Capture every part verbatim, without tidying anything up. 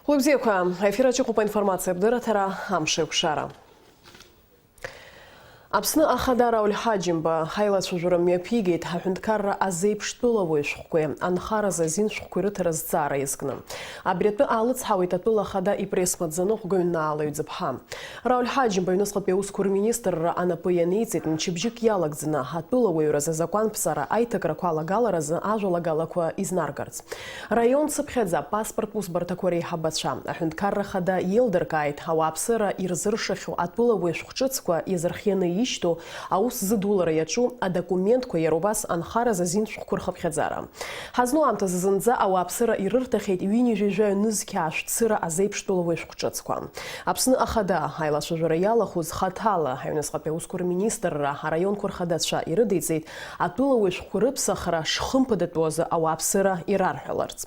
Уи бзиақәа, аефир аҿы иҟоуп аинформациа абдырраҭара, амш еиқәшара. Аԥсны Ахада Рауль Ҳаџьымба ҳаилацәажәара мҩаԥигеит аҳәынҭқарра азеиԥштәыла уаҩ шәҟәқәеи анхаразы азин шәҟәқәеи рыҭара зҵаара иазкны. Абри атәы аалыцҳауеит атәыла ахада ипресс-маӡаныҟәгаҩ Наала Ҩӡыԥҳа. Рауль Ҳаџьымба аҩныҵҟатәи аусқәа рминистрра анапы ианиҵеит, мчыбжьык иалагӡаны атәылауаҩразы азакәанԥҵара аиҭакрақәа алагаларазы ажәалагалақәа изнаргарц. Раион цыԥхьаӡа апаспорттә усбарҭақәа реиҳабацәа, аҳәынҭқарра хада иеилдыркааит, ауааԥсыра ирзыршахьоу атәылауаҩ шәҟәҿыцқәа иазырхианы ишьҭоу аус зыдулара иаҿу адокументқәа иара убас анхаразы азин шәҟәқәа рхыԥхьаӡара. Ҳазну аамҭазы зынӡа ауааԥсыра ирырҭахьеит ҩынҩажәи жәаҩа нызқьи аашә цыра азеиԥштәылауаҩ шәҟәҿыцқәа. Аԥсны Ахада аилацәажәара иалахәыз хаҭала аҩныҵҟатәи аусқәа рминистрра араионқәа рхадацәа ирыдиҵеит, атәылауаҩ шәҟәқәа рыԥсахра шхымԥадатәу азы ауааԥсыра ирарҳәаларц.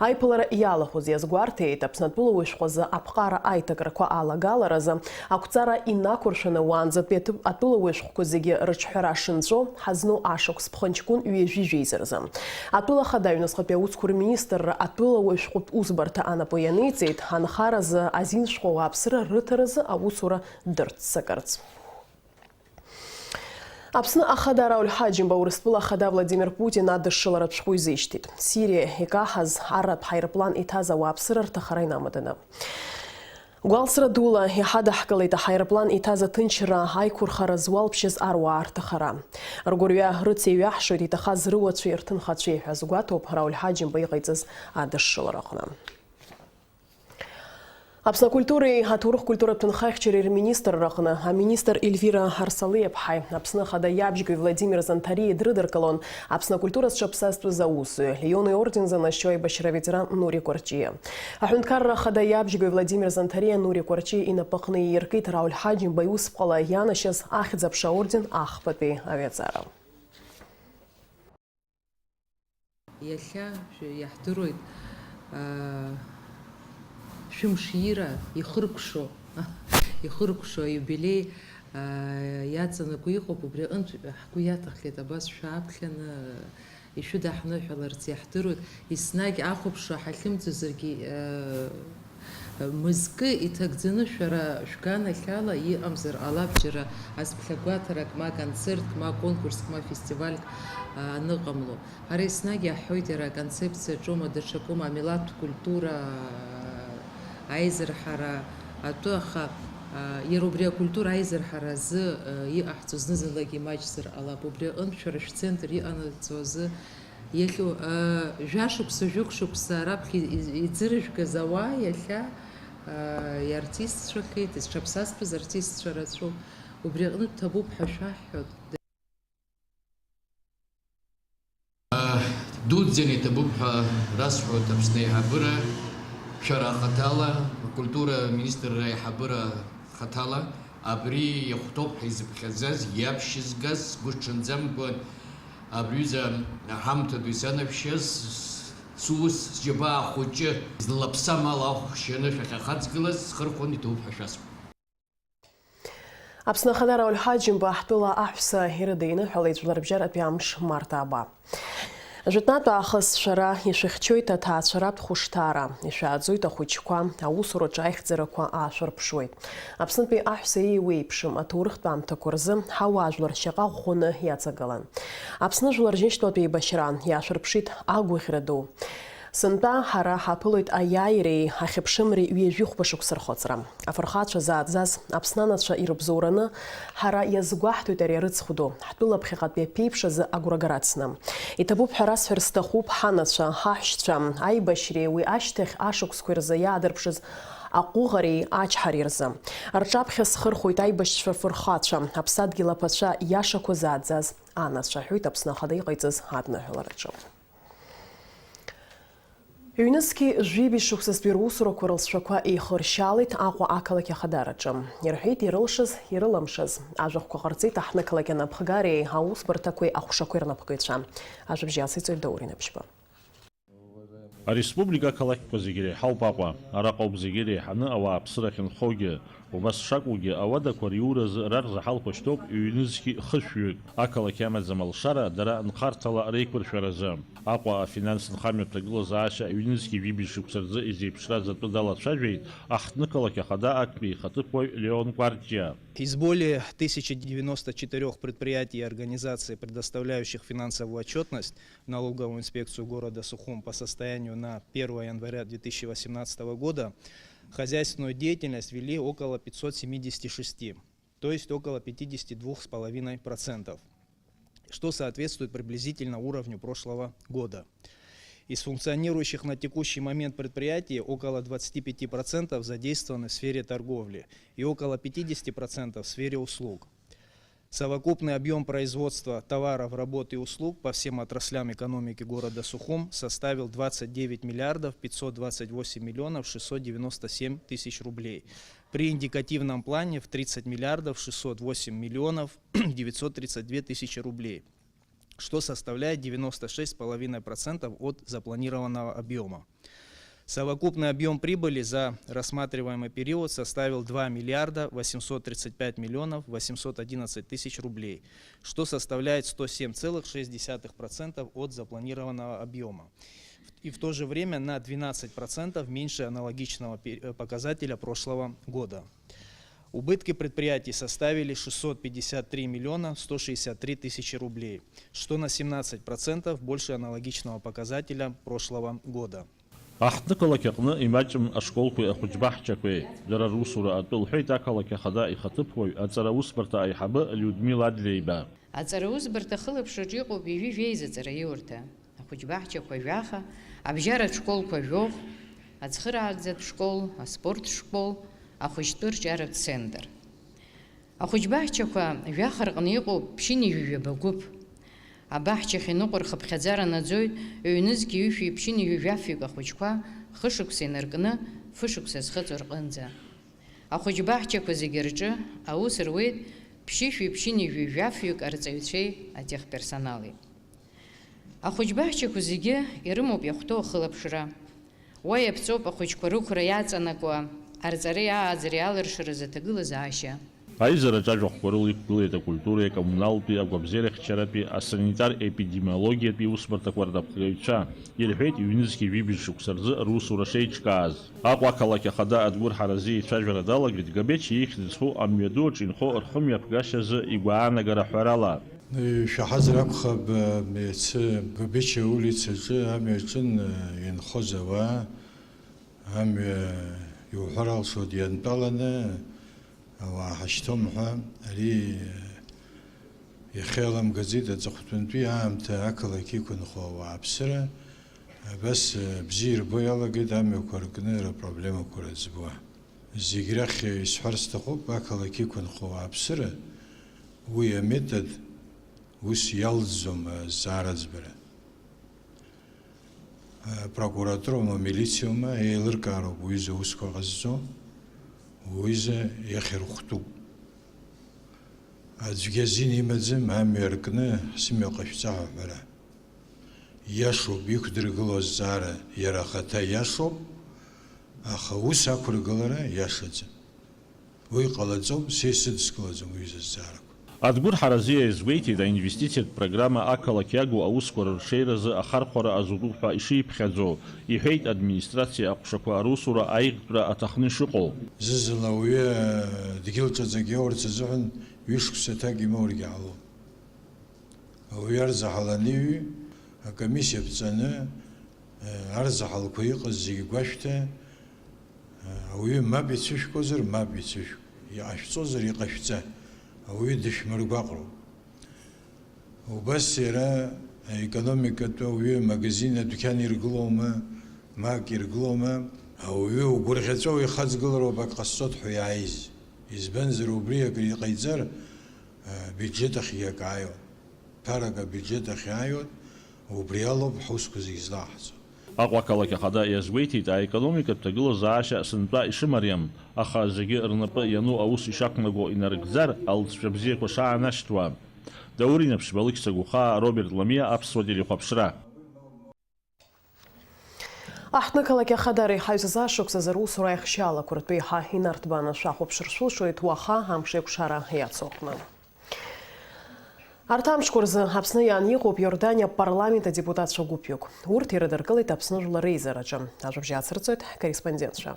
Аиԥылара иалахәыз иазгәарҭеит, Аԥсны атәылауаҩ шәҟәы азы аԥҟара аиҭакрақәа алагаларазы ақәҵара инақәыршәаны уаанӡатәи аҭыԥ атәылауаҩ шәҟәқәа зегьы рыҿҳәара шынҵәо ҳазну ашықәс ԥхынҷкәын ҩажәи жәеиза рзы. Атәыла ахада аҩныҵҟатәи аусқәа рминистрра атәылауаҩ шәҟәтә усбарҭа анапы ианиҵеит, анхаразы азин шәҟәы ауааԥсыра рыҭаразы аусура дырццакырц. Аԥсны Ахада Рауль Ҳаџьымба Урыстәыла Ахада Владимир Путин адышшыларатә шәҟәы изишьҭит. Сириа икаҳаз арратә ҳаирплан иҭаз ауааԥсыра рҭахара инамаданы. Гәалсра дула иҳадаҳкылеит аҳаирплан иҭаз аҭынчра аиқәырхара зуалԥшьаз аруаа рҭахара. Ргәырҩа рыцеиҩаҳшоит иҭахаз рыуацәеи рҭынхацәеи ҳәа азгәаҭоуп Рауль Ҳаџьымба иҟаиҵаз адышшылараҟны. Аԥсны акультуреи аҭоурых-культуратә ҭынхахьчареи рминистрраҟны аминистр Ельвира Арсалиаԥҳаи Аԥсны Ахада иабжьгаҩ Владимир Занҭариеи дрыдыркылон Аԥсны акультура зҽаԥсазтәыз аусзуҩы, Леон иорден занашьоу аибашьра аветеран Нури Кәарҷиа. Аҳәынҭқарра Ахада иабжьгаҩ Владимир Занҭариа Нури Кәарҷиа инапаҟны иаиркит Рауль Ҳаџьымба иусԥҟала ианашьаз Ахьӡ-аԥша аорден ахԥатәи аҩаӡара. Иахьа шәы-, иаҳдыруеит, аа, шәымш иира ихыркәшо, ихыркәшо аиубилеи, аа, иаҵанакуа иҟоуп, убри аҟынтә ҳгәы иаҭаххеит абас шәааԥхьаны ишәыдаҳныҳәаларц иаҳдыруеит, еснагь ахәаԥшра ҳахьымӡозаргьы, аа, Мызкы иҭагӡаны шәара шәганахьала иҟамзар ҟалап џьара азԥхьагәаҭарак, ма концертк, ма конкурск, ма фестивальк, а, аныҟамло. Ҳара еснагь иаҳҳәоит иара аконцепциа аҿоума, даҽакума, амилаҭтә культура, а, аизырҳара атәы, аха, а, иара убри акультура аизырҳара азы, а, иҟаҳҵо зны-зынлагьы имаҷзар ҟалап. Убри аҟынтә шәара шәцентр иҟанаҵо азы Иахьа, э, жәашықәса, жәохә шықәса раԥхьа и-, иӡырыжәгаз ауаа иахьа, э, иартистцәахеит, зҽаԥсазтәыз артистцәа рацәоуп. Убри аҟнытә ҭабуп ҳәа шәаҳҳәоит. Дуӡӡаны иҭабуп ҳәа расҳәоит Аԥсны аиҳабыра, шәара ахаҭала, акультура министрра аиҳабыра хаҭала, абри иахәҭоуп ҳәа изыԥхьаӡаз, иаԥшьызгаз, сгәы сҽанӡамкәа, абри ҩыза аҳамҭа ду исанашәшьаз, сус, сџьабаа хәыҷы, злаԥсам ала ахә хшьаны шәахьахаҵгылаз, схырхәон иҭабуп ҳәа шәасҳәоит. Аԥсны Ахада Рауль Ҳаџьымба ҳтәыла аҳәса ирыдиныҳәалеит Жәларбжьаратәи амш март ааба. Жәытәнатә аахыс шәара ишәыхьчоит аҭаацәаратә хәышҭаара, ишәааӡоит ахәыҷқәа, аусураҿы аихьӡарақәа аашәырԥшуеит. Аԥснытәи аҳәса еиуеиԥшым аҭоурыхтә аамҭақәа рзы ҳауаажәлар шьаҟа ӷәӷәаны иаҵагылан. Аԥсны жәлар ржьышьҭлатә еибашьра иаашәырԥшит агәаӷьра ду. Сынтәа ҳара ҳаԥылоит аиааиреи ахьыԥшымреи ҩажәи хәба шықәса рхыҵра. Афырхацәа зааӡаз Аԥсны анацәа ирыбзоураны ҳара иазгәаҳҭоит ари арыцхә ду, ҳтәыла ԥхьаҟатәи аԥеиԥш азы агәрагара цны. Иҭабуп ҳәа расҳәар сҭахуп ҳанацәа, ҳаҳәшьцәа, аибашьреи уи ашьҭахь ашықәсқәеи рзы иаадырԥшыз аҟәыӷареи ачҳареи рзы. Рҿаԥхьа схырхәоит аибашьцәа рфырхацәа, аԥсадгьыл аԥацәа иашақәа зааӡаз анацәа, ҳәоит Аԥсны Ахада иҟаиҵаз адныҳәалараҿы. Ҩнызқьи жәибжь шықәсазтәи русурақәа рылҵшәақәа еихыршьалеит Аҟәа ақалақь ахадараҿы. Ирҳәеит ирылшаз, ирылымшаз. Ажәахәқәа ҟарҵеит аҳҭнықалақь анапхгареи аусбарҭақәеи аҟәшақәеи рнапхгаҩцәа. Ажәабжь иациҵоит Даур Инаԥшьба. Ареспублика ақалақьқәа зегьы иреиҳауп Аҟәа. Араҟа ауп зегьы иреиҳаны ауааԥсыра ахьынхогьы. Убас шакәугьы, ауадақәа риуразы рарзаҳалқәа шьҭоуп ҩнызқьи хышәҩык, ақалақь амаӡам алшара дара нхарҭала реиқәыршәаразы. Аҟәа афинанс нхамҩа ҭагылазаашьа ҩнызқьи жәибжь шықәса рзы изеиԥшраз атәы далацәажәеит аҳҭнықалақь ахада актәи ихаҭыԥуаҩ Леон Кәарҷиа. Из более тысячи девяноста четырёх предприятий и организаций, предоставляющих финансовую отчетность в налоговую инспекцию города Сухум по состоянию на первое января две тысячи восемнадцатого года, хозяйственную деятельность вели около пятьсот семидесяти шести, то есть около пятидесяти двух с половиной процентов, что соответствует приблизительно уровню прошлого года. Из функционирующих на текущий момент предприятий около двадцати пяти процентов задействованы в сфере торговли и около пятидесяти процентов в сфере услуг. Совокупный объём производства товаров, работ и услуг по всем отраслям экономики города Сухум составил двадцать девять миллиардов пятьсот двадцать восемь миллионов шестьсот девяносто семь тысяч рублей при индикативном плане в тридцать миллиардов шестьсот восемь миллионов девятьсот тридцать две тысячи рублей, что составляет девяносто шесть с половиной процентов от запланированного объёма. Совокупный объём прибыли за рассматриваемый период составил два миллиарда восемьсот тридцать пять миллионов восемьсот одиннадцать тысяч рублей, что составляет сто семь целых шесть десятых процентов от запланированного объёма, и в то же время на двенадцать процентов меньше аналогичного пе-, э, показателя прошлого года. Убытки предприятий составили шестьсот пятьдесят три миллиона сто шестьдесят три тысячи рублей, что на семнадцать процентов больше аналогичного показателя прошлого года. Аҳҭнықалақь аҟны имаҷым ашколқәеи ахәыҷбаҳчақәеи дара русура атәы лҳәеит ақалақь ахада ихаҭыԥуаҩ, аҵара усбарҭа аиҳабы Людмила Адлеиба. Аҵара усбарҭа ахылаԥшраҿы иҟоуп ҩажәи жәеиза аҵараиурҭа, ахәыҷбаҳчақәа жәаха, абжьаратә школқәа жәохә, ацхырааӡатә школ, аспорт школ, ахәыҷтәы рҿиаратә центр. Ахәыҷбаҳчақәа жәаха рҟны иҟоуп ԥшьынҩажәи жәаба гәыԥ. Абаҳчахь иныҟәо рхыԥхьаӡара наӡоит ҩнызқь ҩышәи ԥшьынҩажәи жәафҩык ахәыҷқәа хышықәса инаркны фышықәса зхыҵуа рҟынӡа. Ахәыҷбаҳчақәа зегьы рҿы аус руеит ԥшьышәи ԥшьынҩажәи жәафҩык арҵаҩцәеи атехперсонали. Ахәыҷбаҳчақәа зегьы ирымоуп иахәҭоу ахылаԥшра. Уа иаԥҵоуп ахәыҷқәа рықәра иаҵанакуа, арҵареи ааӡареи алыршаразы аҭагылазаашьа. Аизараҿы ажәахәқәа рыла иқәгылеит акультуреи акоммуналтәи, агәабзиарахьчаратәи, асанитар-епидемиологиатәи усбарҭақәа рнапхгаҩцәа, ирҳәеит ҩнызқьи жәибжь шықәса рзы русура шеиҿкааз. Аҟәа ақалақь ахада Адгәыр Ҳаразиа ицәажәара далагеит Габеч ихьӡ зху амҩаду аҿы инхо рхымҩаԥгашьазы игәаанагара ҳәарала. Ишәаҳазар акәхап, иацы Габеч аулицаҿы амҩа аҿын инхоз ауаа, амҩа иуҳәар алшоит, иантәаланы ауаа ҳашьҭоуп ҳәа, ари иахьа иаламгаӡеит аҵыхәтәантәи аамҭа ақалақь иқәынхо ауааԥсыра, абас бзиа ирбо иалагеит амҩақәа ркны рыпроблемақәа рыӡбуа. Зегь рахь исҳәар сҭахуп, ақалақь иқәынхо ауааԥсыра, уи аметод ус иалҵӡом азҵаара аӡбара. Прокуратуроума, милициоума, еилыркаароуп уҩыза аусқәа ҟазҵо, уҩыза иахьырхәтәуп. Аӡәгьы азин имаӡам амҩа ркны ҳсымҩа ҟашәҵа ҳәа аҳәара. Иашоуп, иқәдыргыло азҵаара иара ахаҭа иашоуп, аха ус ақәыргылара иашаӡам. Уи ҟалаӡом, са исыдыскылаӡом уи азҵаарақәа. Адгәыр Ҳаразиа иазгәеиҭеит, аинвестициатә программа ақалақь иагу аусқәа рырҽеиразы ахархәара азутәуп ҳәа ишиԥхьаӡо, иҳәеит администрациа аҟәшақәа русура аиӷьтәра аҭахны ишыҟоу. Зны-зынла ауаҩы дгьыл ҿаҵак иоурц азыҳәан ҩышықәса аҭак имоургьы ҟалом. Ауаҩы арзаҳал аниҩы, акомиссиа ԥҵаны, арзаҳалқәа иҟаз зегьы гәашәҭа, ауаҩы мап ицәышәкуазар, мап ицәышәк, иҟашәҵозар, иҟашәҵа, ауаҩы дышәмыргәаҟроуп. Убас иара аекономикатә ауаҩы магазин, адәқьан иргылома, ма ак иргылома, ауаҩы угәырӷьаҵәа уихаҵгылароуп ак ҟасҵоит ҳәа иааиз. Избанзар, убри акыр иҟаиҵар, абиуџьет ахьгьы акы ааиуан. Ԥарак абиуџьет ахь иааиуан, убри алоуп ҳусқәа зегь злаҳҵо. Аҟәа ақалақь ахада иазгәеиҭеит аекономикатә ҭагылазаашьа сынтәа ишымариам, аха зегьы рнапы иану аус ишақәнаго инарыгӡар, алҵшәа бзиақәа шаанашьҭуа. Даур Инаԥшьба, Алықьса Гәхаа, Роберт Ламиа, Аԥсуа телехәаԥшра. Аҳҭнықалақь ахадара иҳаҩсыз ашықәсазы русура аихшьаалақәа ртәы еиҳа инарҭбааны шәахәаԥшыр шәылшоит уаха амш еиқәшара иацу аҟны. Арҭ амшқәа рзы Аԥсны иаан иҟоуп Иорданиа апарламент адепутатцәа гәыԥҩык. Урҭ ирыдыркылеит Аԥсны жәлар реизараҿы. Ажәабжь ацырҵоит ҳкорреспондентцәа.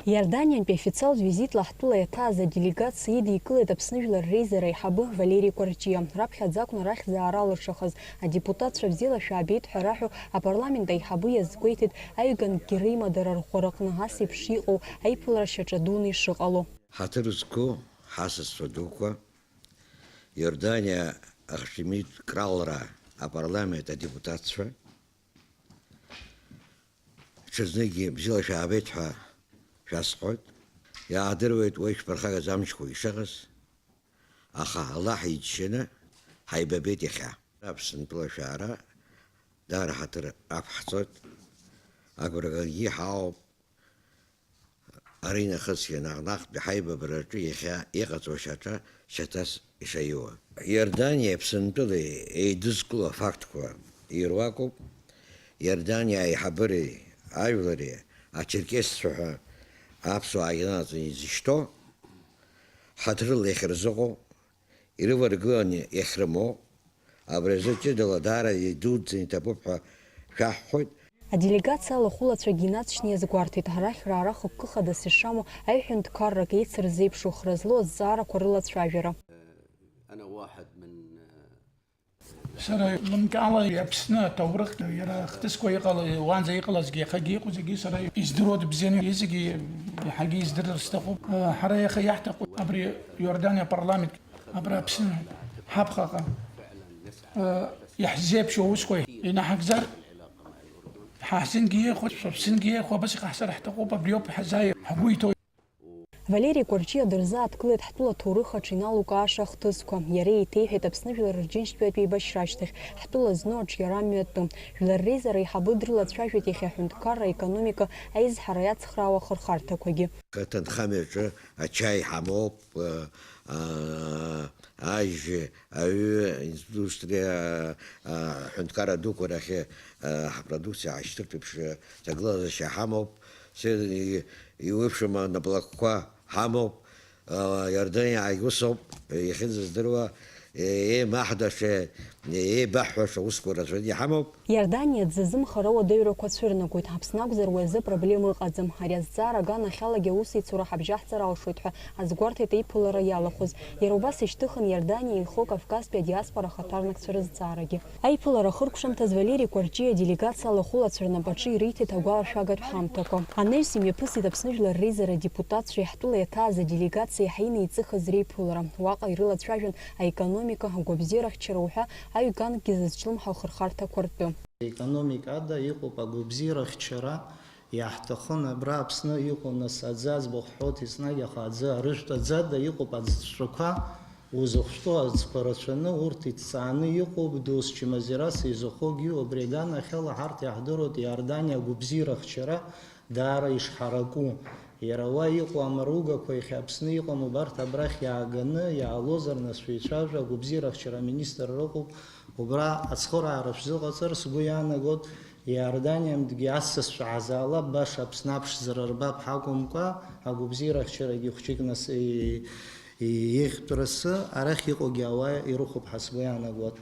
Иорданиантәи официалтә визитла ҳтәыла иаҭааз аделегациа идикылеит Аԥсны Жәлар Реизара аиҳабы Валери Кәарҷиа. Раԥхьаӡа акәын арахь заара лыршахаз. Адепутатцәа бзиала шәаабеит ҳәа раҳәо апарламент аиҳабы иазгәеиҭеит аҩганкгьы реимадара рӷәӷәараҟны ас еиԥш иҟоу аиԥылара шьаҿа дуны ишыҟало. Ҳаҭыр зқәу ҳасасцәа дуқәа, Иорданиа ахшәмит кралра апарламент адепутатцәа, ҽазныкгьы бзиала шәаабеит ҳәа шәасҳәоит. Иаадыруеит уи шәԥырхагаз амшқәа ишыҟаз, аха Аллаҳ иџьшьаны ҳаибабеит иахьа. Аԥсынтәыла шәаара даара ҳаҭыр ақәҳҵоит. Агәра гангьы ҳаауп. Аринахысгьы наҟ-наҟтәи ҳаибабараҿы иахьа иҟаҵоу шьаҿа шьаҭас ишаиуа. Иорданиеи Аԥсынтәылеи еидызкыло афактқәа ируакуп. Иорданиа аиҳабыреи ажәлари ачерқьесцәа ҳәа аԥсуаа инаҵаны изышьҭоу, ҳаҭрыла иахьырзыҟоу, ирываргыланы иахьрымоу, абри азы ҷыдала даара идуӡӡаны иҭабуп ҳәа шәаҳҳәоит. Аделегациа алахәылацәагьы инаҵшьны иазгәарҭеит, арахь раара хықәкы хадас ишамоу аҩ-ҳәынҭқаррак еицырзеиԥшу хра злоу азҵаарақәа рылацәажәара. أنا واحد من Сара лымкаала Аԥсны аҭоурых, иара ахҭысқәа иҟала-, уаанӡа иҟалазгьы, иахьагьы иҟоу зегьы сара издыруа дыбзианы, зегьы иаҳагьы издырыр сҭахуп. Ҳара иаха иаҳҭаху абри Иорданиа апарламент, абра Аԥсны ҳаԥхьаҟа, иаҳзеиԥшу аусқәа инаҳагӡар, ҳаҳзынгьы еиӷьу, шәыԥсынгьы еиӷьу, абас иҟаҳҵар ҳҭахуп, абриоуп ҳазааир ҳгәы иҭоу. Валери Кәарҷиа дырзааҭгылеит ҳтәыла аҭоурых аҿы иналукааша ахҭысқәа. Иара еиҭеиҳәеит Аԥсны Жәлар Рџьынџьтәи атәеибашьра ашьҭахь ҳтәыла зну аҿиара мҩатәы. Жәлар реизара аиҳабы дрылацәажәеит иахьа аҳәынҭқарра, аекономика, аизҳара иацхраауа ахырхарҭақәагьы. Аҭынхамҩаҿы ачаи ҳамоуп, а, а, ажь, аҩы, индустриа, а, аҳәынҭқарра дуқәа рахь, а, ҳпродукциа ҳашьҭыртә еиԥш, а, ҭагылазаашьа ҳамоуп. Се-, и-, иуеиԥшым анаплакқәа ҳамоуп. А, Иорданиаагьы усоуп, иахьынӡаздыруа, е-, еимаҳдаша, еибаҳҳәаша усқәа рацәаны иҳамоуп. Иорданиа дзазымхара ауадаҩрақәа цәырнагоит. Аԥсны акәзар, уи азы апроблема ыҟаӡам. Ари азҵаара аганахьалагьы аусеицура ҳабжьаҳҵар алшоит ҳәа азгәарҭеит аиԥылара иалахәыз. Иара убас ишьҭыхын Иорданиа инхо Кавказтәи адиаспора ахаҭарнакцәа рызҵаарагьы. Аиԥылара ахыркәшамҭаз Валери Кәарҷиа аделегациа алахәылацәа рнапаҿы ириҭеит агәалашәагатә ҳамҭақәа. Анаҩс имҩаԥысит Аԥсны Жәлар Реизара адепутатцәеи ҳтәыла иаҭааз аделегациеи ҳаинеиҵыхыз реиԥылара. Уаҟа ирылацәажәон аекономика, агәабзиарахьчара уҳәа аҩ-ганкгьы зызҿлымҳау ахырхарҭақәа ртәы. Аекономика ада иҟоуп агәабзиарахьчара, иаҳҭахын абра Аԥсны иҟоу нас аӡы аӡбахә ҳҳәоит еснагь, аха аӡы арыжәтә аӡада иҟоуп аӡҵәақәа, узыхәҭоу аӡқәа рацәаны урҭ иҭҵааны иҟоуп, дос чмазирас изыхәогьы, убри аганахьала ҳарҭ иаҳдыруеит Иорданиа агәабзиарахьчара даара ишҳараку. Иара уа иҟоу амаругақәа иахьа Аԥсны иҟам, убарҭ абрахь иааганы иаалозар, нас шәеицәажәа, агәабзиарахьчара аминистр рыҟоуп, убра ацхыраара шәзыҟаҵар, сгәы иаанагоит, Иорданиантәгьы асасцәа ҳазаалап, баша Аԥсны аԥшӡара рбап ҳакәымкәа, агәабзиарахьчарагьы хәҷык нас, и-, и-, еиӷьтәрасы арахь иҟоугьы ауаа ирыхәоуп ҳәа сгәы иаанагоит.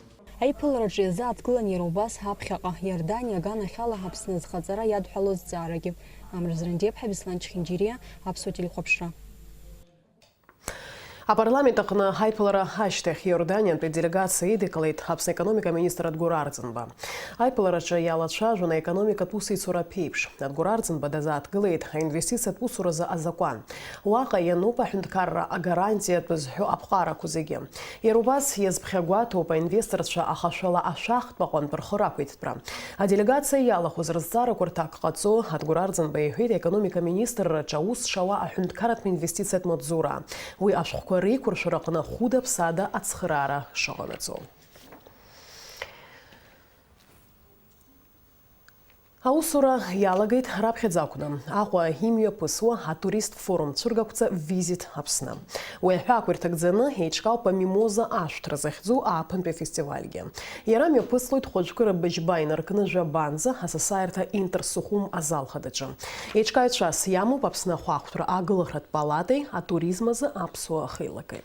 Аиԥылараҿы иазааҭгылан иара убас ҳаԥхьаҟа, Иорданиа аганахьала Аԥсны азхаҵара иадҳәалоу азҵаарагьы. Амра Зрандеиԥҳа, Беслан Чхинџьириа, Аԥсуа телехәаԥшра. Апарламент аҟны ҳаиԥылара ашьҭахь Иорданиантәи делегациа идикылеит Аԥсны аекономика аминистр Адгәыр Арӡынба. Аиԥылараҿы иалацәажәон аекономикатә усеицура аԥеиԥш. Адгәыр Арӡынба дазааҭгылеит аинвестициатә усуразы азакәан. Уаҟа иануп аҳәынҭқарра агарантиатә зҳәо аԥҟарақәа зегьы. Иара убас иазԥхьагәаҭоуп аинвесторцәа ахашәала ашәахтә аҟынтә рхы рақәиҭтәра. Аделегациа иалахәыз рызҵаарақәа рҭак ҟаҵо, Адгәыр Арӡынба иҳәеит, аекономика министрраҿы аус шауа аҳәынҭқарратә инвестициатә маҵзура. Уи ашәҟәқәа реиқәыршәара аҟны хәыда-ԥсада ацхыраара шыҟанаҵо. Аусура иалагеит раԥхьаӡа акәны, Аҟәа имҩаԥысуа атуристтә форум цәыргақәҵа Visit Аԥсны. Уи аҳәаақәа ирҭагӡаны еиҿкаауп амимоза ашәҭра захьӡу ааԥынтәи афестивальгьы. Иара мҩаԥыслоит хәажәкыра быжьба инаркны жәабанӡа асасааирҭа Интерсухум азал хадаҿы. Еиҿкааҩцәас иамоуп Аԥсны ахәаахәҭра агылахратә палатеи атуризм азы аԥсуа ахеилакеи.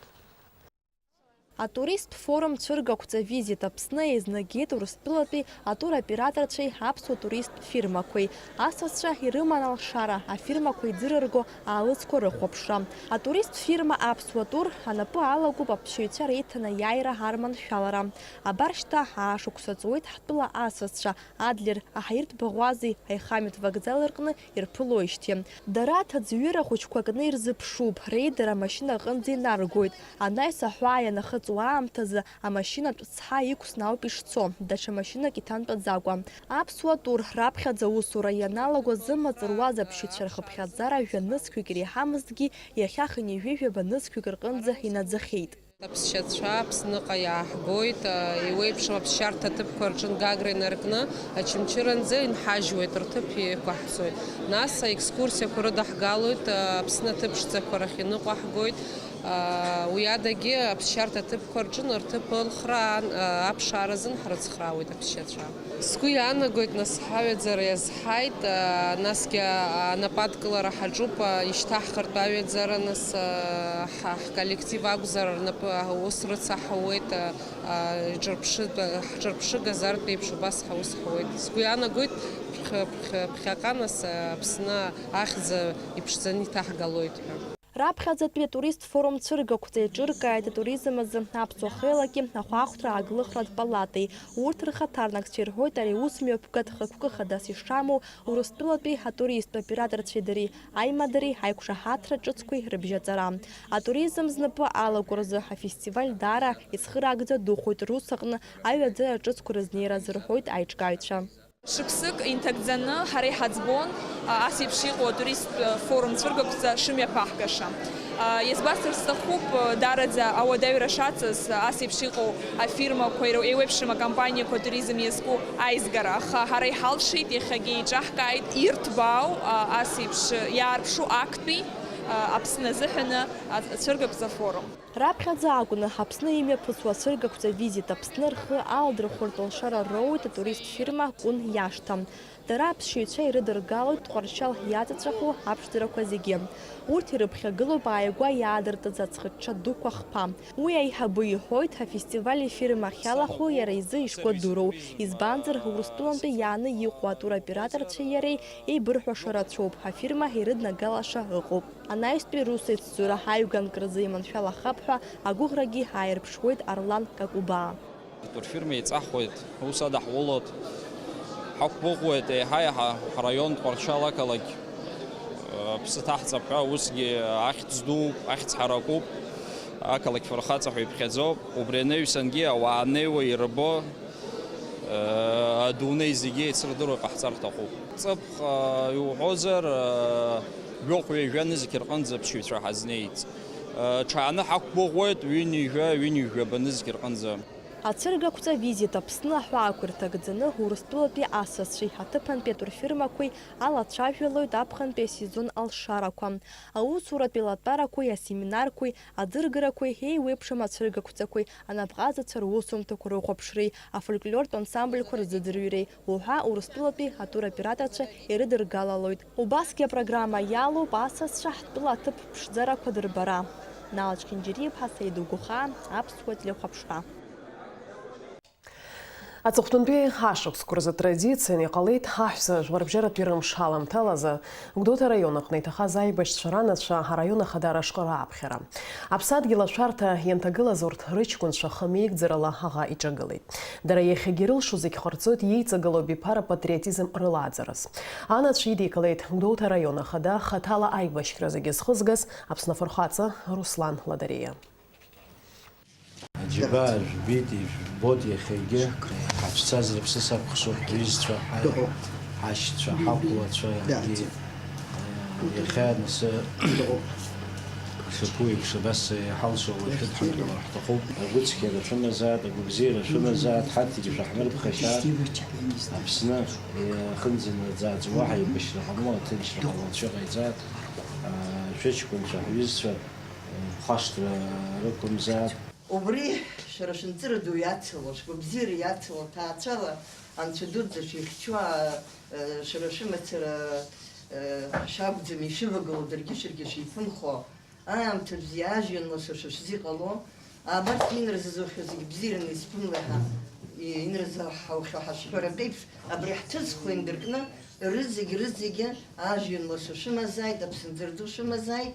Атуристтә форум цәыргақәҵа Visit Аԥсны еизнагеит Урыстәылатәи атуроператорцәеи аԥсуа туристтә фирмақәеи. Асасцәа ирыман алшара, афирмақәа иӡырырго аалыҵқәа рыхәаԥшра. Атуристтә фирма Аԥсуа тур анапы алагоуп аԥсшьаҩцәа реиҭанеиааира арманшәалара. Абар шьҭа аашықәса ҵуеит ҳтәыла асасцәа Адлер, аҳаиртә баӷәази аихамҩатә вокзали рҟны ирԥылоижьҭеи. Дара аҭаӡҩыра хәыҷқәа кны ирзыԥшуп, реидара амашьына аҟынӡа инаргоит. Анаҩс аҳәаа ианахыҵуа аамҭазы амашьынатә цҳа иқәсны ауп ишцо, даҽа машьынак иҭамтәаӡакәа. Аԥсуа тур раԥхьаӡа аусура ианалаго зымаҵ руаз аԥсшьаҩцәа рхыԥхьаӡара жәа-нызқьҩык иреиҳамызҭгьы, иахьа хынҩажәи жәаба нызқьҩык рҟынӡа инаӡахьеит. Аԥсшьацәа Аԥсныҟа иааҳгоит, еиуеиԥшым аԥсшьарҭа ҭыԥқәа рҿы Гагра инаркны Очамчыранӡа инҳажьуеит, рҭыԥ иқәаҳҵоит. Нас аекскурсиақәа рыдаҳгалоит Аԥсны аҭыԥ ԥшӡақәа рахь иныҟәаҳгоит. Уи адагьы аԥсшьарҭа ҭыԥқәа рҿы рҭыԥ ылхра аан, аԥшааразын ҳрыцхраауеит аԥсшьацәа. Сгәы иаанагоит, нас, ҳаҩаӡара иазҳаит, насгьы анападкылара ҳаҿуп, ишьҭаҳхыртә аҩаӡара, нас, ҳа-, ҳколлектив акәзар, рнапы аус рыцаҳауеит, ҿырԥшы-, ҳҿырԥшыга азартә еиԥш убас ҳаус ҳауеит. Сгәы иаанагоит, ԥхьа-, ԥхьа-, ԥхьаҟа, нас, Аԥсны ахьӡ иԥшӡаны иҭаҳгалоит ҳәа. Раԥхьаӡатәи атуристтә форум цәыргақәҵа еиҿыркааит атуризм азы аԥсуа хеилаки ахәаахәҭра ааглыхратә палатеи. Урҭ рхаҭарнакцәа ирҳәоит, ари аус мҩаԥгатә хықәкы хадас ишамоу Урыстәылатәи атуристтә операторцәеи дареи аимадареи аиқәшаҳаҭра ҿыцқәеи рыбжьаҵара. Атуризм знапы алаку рзы афестиваль даара ицхыраагӡа духоит рус аҟны аҩаӡара ҿыцқәа рызнеира азы, рҳәоит аиҿкааҩцәа. Шықәсык инҭагӡаны ҳара иҳаӡбон, а, ас еиԥш иҟоу атуристтә форум цәыргақәҵа шымҩаԥаҳгаша. А, иазгәасҭар сҭахуп, а, даараӡа ауадаҩра шацыз, а, ас еиԥш иҟоу афирмақәа, иреиуеиԥшым акомпаниақәа атуризм иазку аизгара, аха ҳара иҳалшеит иахьагьы еиҿаҳкааит ирҭбаау, а, ас еиԥш иаарԥшу актәи, а, Аԥсны азыҳәаны ацәыргақәҵа форум. Раԥхьаӡа акәны Аԥсны имҩаԥысуа ацәыргақәҵа Visit Аԥсны рхы аладырхәыртә алшара роуеит атурист фирма Кәын иашҭа. Дара аԥсшьаҩцәа ирыдыргалоит Тҟәарчал иаҵаҵәаху аԥшӡарақәа зегьы. Урҭ ирыԥхьагылоуп ааигәа иаадыртыз аӡхыҽҽа дуқәа хԥа. Уи аиҳабы иҳәоит, афестиваль ифирма ахьалахәу иара изы ишгәадуроу, избанзар, Урыстәылантәи иааны иҟоу атуроператорцәеи иареи еибырҳәаша рацәоуп, афирма ирыднагалаша ыҟоуп. Анаҩстәи рус еицҵыра ҳаҩганк рзы иманшәалахап ҳәа агәыӷрагьы ааирԥшуеит Арлан Какәыбаа. Атурфирма еиҵаҳхуеит, ус адаҳулоит. Ҳақәгәыӷуеит еиҳа-еиҳа ҳраион Тҟәарчал ақалақь, э, аԥсы ҭаҳҵап ҳәа, усгьы ахьӡ дууп, ахьӡ ҳаракуп, ақалақь фырхаҵа ҳәа иԥхьаӡоуп. Убри анаҩсангьы ауаа анеиуа ирбо, э, адунеи зегьы еицырдыруа иҟаҳҵар ҭахуп. Ҵыԥх, э, иуҳәозар, э, жәохә-ҩажәа нызқь рҟынӡа аԥсшьаҩцәа ҳазнеиц. Э, ҽааны ҳақәгәыӷуеит ҩынҩажәа, ҩынҩажәаба нызқь рҟынӡа. Ацәыргақәҵа Visit Аԥсны аҳәаақәа ирҭагӡаны Урыстәылатәи асасцәеи аҭыԥантәи атурфирмақәеи алацәажәалоит аԥхынтәи асезон алшарақәа. Аусуратә еилатәарақәеи асеминарқәеи, аӡыргарақәеи, еиуеиԥшым ацәыргақәҵақәеи, анапҟазацәа русумҭақәа рыхәаԥшреи, афольклортә ансамбльқәа рзыӡырҩреи уҳәа Урыстәылатәи атуроператорцәа ирыдыргалалоит. Убасгьы апрограмма иалоуп асасцәа ҳтәыла аҭыԥ ԥшӡарақәа дырбара. Нал Чхинџьариа-иԥҳа, Саид Угәыхаа, Аԥсуа телехәаԥшра. Аҵыхәтәантәи ашықәсқәа рзы традицианы иҟалеит аҳәса жәларбжьаратәи рымш аламҭалазы Гәдоуҭа араион аҟны иҭахаз аибашьцәа ранацәа араион ахадара ашҟа рааԥхьара. Аԥсадгьыл ашәарҭа ианҭагылаз урҭ рыҷкәынцәа хымеигӡарала аӷа иҿагылеит. Дара иахьагьы ирылшо зегь ҟарҵоит иеиҵагылоу абиԥара патриотизм рылааӡараз. Анацәа идикылеит Гәдоуҭа араион ахада хаҭала аибашьра зегьы зхызгаз Аԥсны афырхаҵа Руслан Ладариа. Аџьабаа жәбеит, ижәбоит иахьагьы. Ҳацәцаз рыԥсы сакәыхшоуп, ҳҩызцәа, ҳа-, ҳашьцәа, ҳақәлацәа, иахьагьы, иахьа анысы Шәаԥуеиԥш, абас иҳалшо уаҩ шәыдҳәалар ҳҭахуп. Агәыцқьара шәымазааит, агәабзиара шәымазааит, ҳарҭгьы шәаҳмырԥхашьааит. Аԥсны иахынӡанаӡааӡо уаҳа еибашьра ҟамло, аҭынчра ҟамло шәыҟаиҵааит. Шәыҷкәынцәа, ҳҩызцәа, хәашҭра рықәымзааит. Убри шәара шәынҵыра ду иацыло, шәгәабзиара иацыло, ҭаацәала анцәа дуӡӡа шәихьчо, шәара шәымацара шәакәӡам ишәывагылоу, даргьы шәаргьы шәиԥынхо. Аамҭа бзиа, ажәҩан лашашәа шәзыҟало, абарҭ инрызызухьоу зегь бзиараны исԥымлеи ҳәа, инрызаҳаухьоу ҳашәҳәаратәеиԥш, абри ҳҭыӡқәа индыркны, рызегь, рызегьы ажәҩан лаша шәымазааит, аԥсынҵыр ду шәымазааит.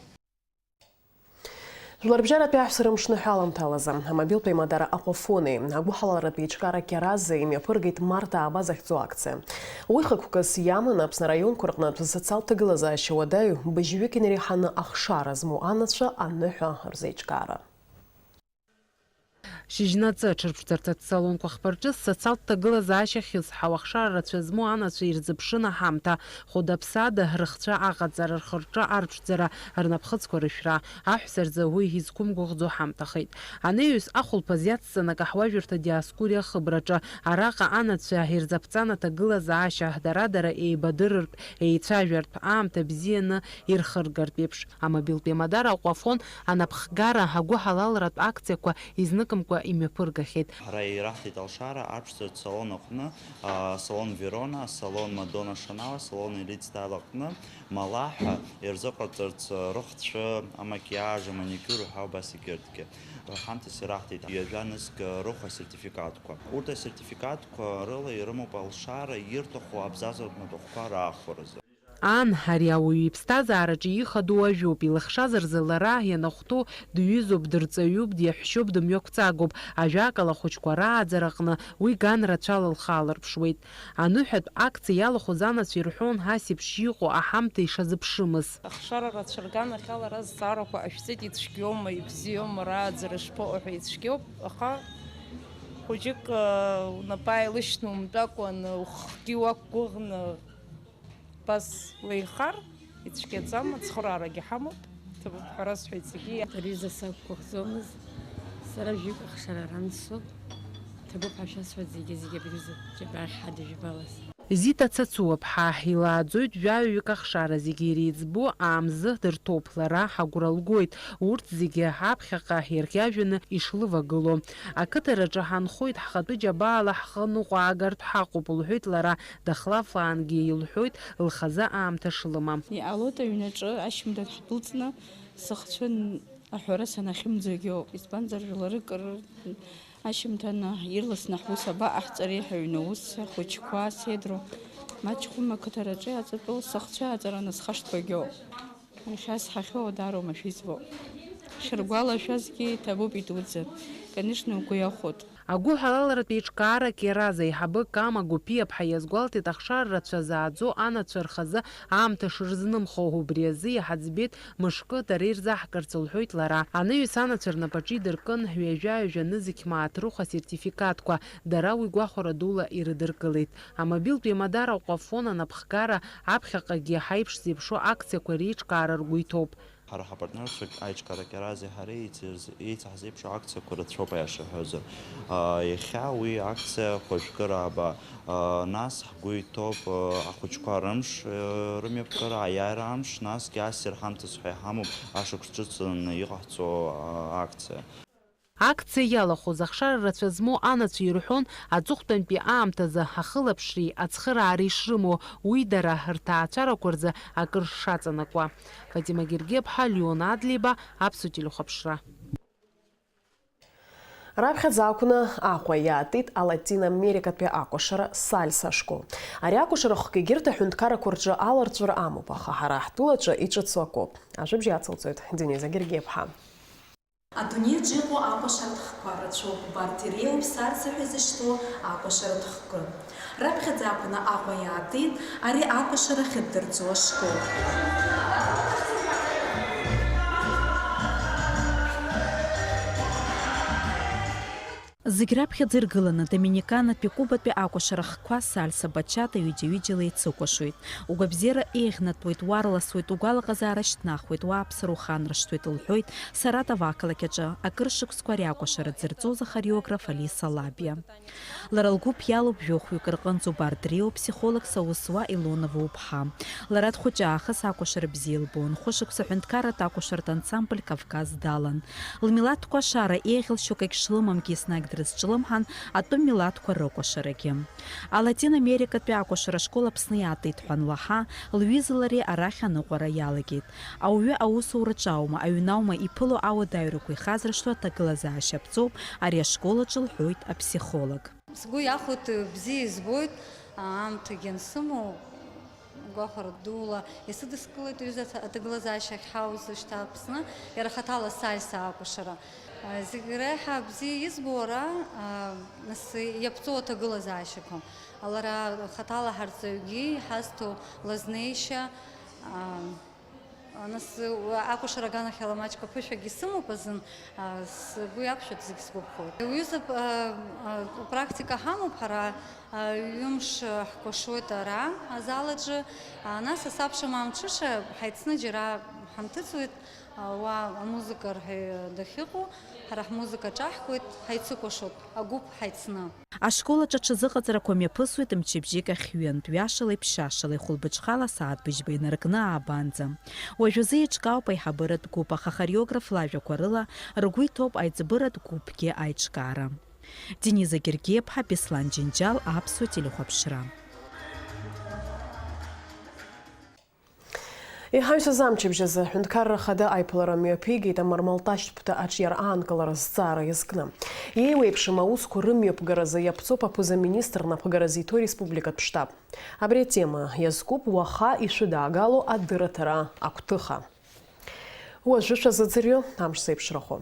Жәларбжьаратәи аҳәса рымшныҳәа аламҭалазы, амобилтә аимадара Аҟәафони агәыҳалалратә еиҿкаара Кьараза имҩаԥыргеит Март ааба захьӡу акциа. Уи хықәкыс иаман Аԥсны араионқәа рҟнытә социалтә ҭагылазаашьа уадаҩу быжьҩык инареиҳаны ахшара змоу анацәа аныҳәа рзеиҿкаара. Шьыжьнаҵы аҽырԥшӡарҭатә салонқәа хԥа рҿы социалтә ҭагылазаашьа ахьызҳау ахшара рацәа змоу анацәа ирзыԥшын аҳамҭа, хәыда-ԥсада рыхцәа аҟаҵара, рхырҿа арԥшӡара, рнапхыцқәа рышәра, аҳәса рзы уи изқәымгәыӷӡо ҳамҭахеит. Анаҩс ахәылԥаз иацҵаны акаҳуажәырҭа Диоскуриа ахыбраҿы, араҟа анацәа ирзаԥҵан аҭагылазаашьа, дара-дара еибадырыртә, еицәажәартә, аамҭа бзианы ирхыргартә еиԥш, амобилтә еимадара Аҟәафон анапхгара агәыҳалалратә акциақәа изныкымкәа имҩаԥыргахьеит. Ҳара ираҳҭеит алшара аԥшӡаратә салон аҟны, а, салон Верона, асалон Мадонна Шанал, асалон Elite Style аҟны, Малаҳәа ирзыҟарҵарц, рыхцәы, амакиаж, аманикиур ҳәа убас егьырҭгьы. Ҳамҭас ираҳҭеит ҩажәа нызқь рыхә асертификатқәа. Урҭ асертификатқәа рыла ирымоуп алшара ирҭаху абзазаратә маҭәахәқәа раахәаразы. Ан, ари ауаҩы иԥсҭазаараҿы ихадоу ажәоуп, илыхшаз рзы лара ианахәҭоу дҩызоуп, дырҵаҩуп, диаҳәшьоуп, дымҩақәҵагоуп, ажәакала, ахәыҷқәа рааӡараҟны уи ган рацәала лхы аларԥшуеит. Аныҳәатә акциа иалахәыз анацәа ирҳәон ас еиԥш иҟоу аҳамҭа ишазыԥшымыз. Ахшара рацәа рганахьала ара зҵаарақәа ҟашәҵеит, ицәгьоума, ибзиоума, рааӡара шԥаҟоу ҳәа ицәгьоуп, аха хәыҷык, э, унапы ааилышьны умтәакәан, ухгьы уақәгәыӷны, Бас уеихар, ицәгьаӡам, ацхыраарагьы ҳамоуп, ҭабуп ҳәа расҳәеит зегьы. Ари ҩыза сақәгәыӷӡомызт, сара жәаҩык ахшара ранцо, ҭабуп ҳәа шәасҳәоит зегьы, зегьы абри ҩыза џьабаахь ҳадыжәбалаз. Зита Цацуаԥҳа илааӡоит жәаҩаҩык ахшара зегьы иреиҵбу аамзы дырҭоуп, лара агәра лгоит, урҭ зегьы аԥхьаҟа ирхьажәаны ишлывагыло. Ақыҭараҿы ҳанхоит, ҳхатәы џьабаала ҳхы ныҟәаагартә ҳаҟоуп, лҳәоит лара, дахлафаангьы илҳәоит лхазы аамҭа шлымам. Иҟалоит аҩнаҿы ашьымҭан ҳдәылҵны сыхцәы аҳәара санахьымӡогьы ауп. Избанзар, жәларык ры-, ашьымҭан ирласны ҳус абаҟаҳҵари ҳәа аҩны аус, ахәыҷқәа, сеидроу, маҷхәым ақыҭараҿы иаҵатәоу сыхцәы аҵара анысхашҭуагьы ауп. Иахьа сҳахьоу адаароума шәизбо? Шәыргәалашәазгьы иҭабуп идуӡӡан, конечно, угәы иахәоит. Агәыҳалалратә еиҿкаара Кьараза аиҳабы Кама Гәыԥиаԥҳа иазгәалҭеит, ахшара рацәа зааӡо анацәа рхазы аамҭа шырзнымхо, убри азы иҳаӡбеит мышкы дара ирзаҳкырц, лҳәоит лара. Анаҩс анацәа рнапаҿы идыркын ҩажәа-ҩажәа нызқь мааҭ рыхә асертификатқәа, дара уи гәахәара дула ирыдыркылеит. Амобилтә еимадара Аҟәафон анапхгара аԥхьаҟагьы ҳаиԥш зеиԥшу акциақәа реиҿкаара ргәы иҭоуп. Ҳара ҳапартнерцәа аиҿкаара Кьаразеи ҳареи еицырз-, еицаҳзеиԥшу акциақәа рацәоуп, аиаша ҳҳәозар. А, иахьа уи акциа хәажәкыра аба. А, нас ҳгәы иҭоуп, а, ахәыҷқәа рымш, а, рымҩаԥгара, аиааира амш, насгьы ассир ҳамҭас ҳәа иҳамоуп ашықәс ҿыцны иҟаҳҵо, а, акциа. Акциа иалахәыз ахшара рацәа змоу анацәа ирҳәон, аҵыхәтәантәи аамҭазы ахылаԥшреи ацхыраареи шрымоу, уи дара рҭаацәарақәа рзы акыр шаҵанакуа. Фатима Гергиаԥҳа, Леон Адлеиба, Аԥсуа телехәаԥшра. Раԥхьаӡа акәны Аҟәа иаатит Алатин Америкатәи акәашара сальса ашкол. Ари акәашара хкы егьырҭ аҳәынҭқаррақәа рҿы аларҵәара амоуп, аха ҳара ҳтәылаҿы иҿыцу акоуп. Ажәабжь иацылҵоит Дениза Гергиаԥҳа. Адунеиаҿ иҟоу акәашаратә хкқәа рацәоуп, убарҭ иреиуоуп сальса ҳәа изышьҭоу акәашаратә хкы. Раԥхьаӡа акәны Аҟәа иаатит ари акәашара ахьыддырҵо ашкол. Зегь раԥхьаӡа иргыланы, доминиканатәи Кубатәи акәашара хкқәа сальса, бачата ҩыџьа-ҩыџьала еицыкәашоит. Угәабзиара еиӷьнатәуеит, уарласуеит, угәалаҟазаара шьҭнахуеит, уааԥсыра уханаршҭуеит, лҳәоит Саратов ақалақь аҿы акыр шықәсқәа ари акәашара дзырҵоз ахореограф Алиса Лабиа. Лара лгәыԥ иалоуп жәохәҩык рҟынӡа убарҭ дреиуоу ԥсихологс аус зуа Илона Воуԥҳа. Лара дхәыҷы аахыс акәашара бзиа илбон, хәышықәса аҳәынҭқарратә акәашаратә ансамбль Кавказ далан. Лмилаҭқәа ашара еиӷьалшьо акагь шлымамгьы еснагь дрызҿлымҳан атәым милаҭқәа рыкәашарагьы. Алатин Америкатәи акәашара ашкол Аԥсны иаатит ҳәа анлаҳа, лҩыза лареи арахь аныҟәара иалагеит. Ауаҩы аусураҿы аума, аҩны аума иԥыло ауадаҩрақәа ихазыршҭуа аҭагылазаашьа аԥҵоуп ари ашкол аҿы, лҳәоит аԥсихолог. Сгәы иахәоит, бзиа избоит, аамҭагьы ансымоу, гәахәара дула исыдыскылеит, ҩыза аҭ-, аҭагылазаашьа ахьҳауз шьҭа Аԥсны, иара хаҭала сальса акәашара. Зегь реиҳа бзиа избо ара, нас иаԥҵоу аҭагылазаашьақәа. Лара хаҭала ҳарҵаҩгьы иҳазҭо лазнеишьа, Нас, акәашара аганахьала маҷк аԥышәагьы сымоуп азын, сгәы иақәшәоит, зегь сгәаԥхоит. Уҩыза, практика ҳамоуп ҳара, ҩымш ҳкәашоит ара, азал аҿы, нас асабша мамҽыша ҳаицны џьара ҳамҭыҵуеит, уа амузыка арҳәаҩ дахьыҟоу, ҳара ҳмузыка ҿаҳкуеит, ҳаицыкәашоит, агәыԥ ҳаицны. Ашкол аҿы аҽазыҟаҵарақәа мҩаԥысуеит мчыбжьык ахь ҩынтә, ҩашалеи ԥшьашалеи, хәылбыҽхала асааҭ быжьба инаркны ааба анӡа. Уажәазы еиҿкаауп аиҳабыратә гәыԥ, аха ахореограф лажәақәа рыла ргәы иҭоуп аиҵбыратә гәыԥгьы аиҿкаара. Дениза Гергиаԥҳа, Беслан Џьынџьал, Аԥсуа телехәаԥшра. Иҳаҩсыз амчыбжь азы аҳәынҭқарра ахада аиԥылара мҩаԥигеит амармалташьтә ԥда аҿиара аанкылара зҵаара иазкны. Еиуеиԥшым аусқәа рымҩаԥгаразы иаԥҵоуп аԥыза-министр напхгара зиҭо ареспубликатә штаб. Абри атема иазкуп уаха ишәыдаагало адырраҭара агәҭыха. Уажәы шәазыӡырҩы амш зеиԥшрахо.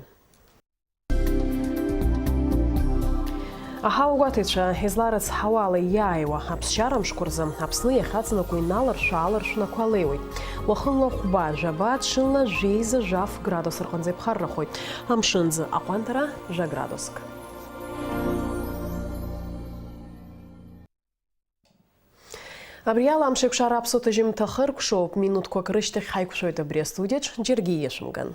Аҳауагәаҭаҩцәа изларыцҳауа ала иааиуа аԥсшьара мшқәа рзы Аԥсны иахьаҵанакуа иналаршәы-ааларшәнақәа леиуеит. Уахынла хәба, жәаба, ҽынла жәеиза жәаф градус рҟынӡа иԥхаррахоит. Амшынӡы аҟәандара жәа градуск. Абри ала амш еиқәшара аԥсуа ҭыжьымҭа хыркәшоуп, минуҭқәак рышьҭахь ҳаиқәшәоит абри астудиаҿ џьаргьы ииашәымган.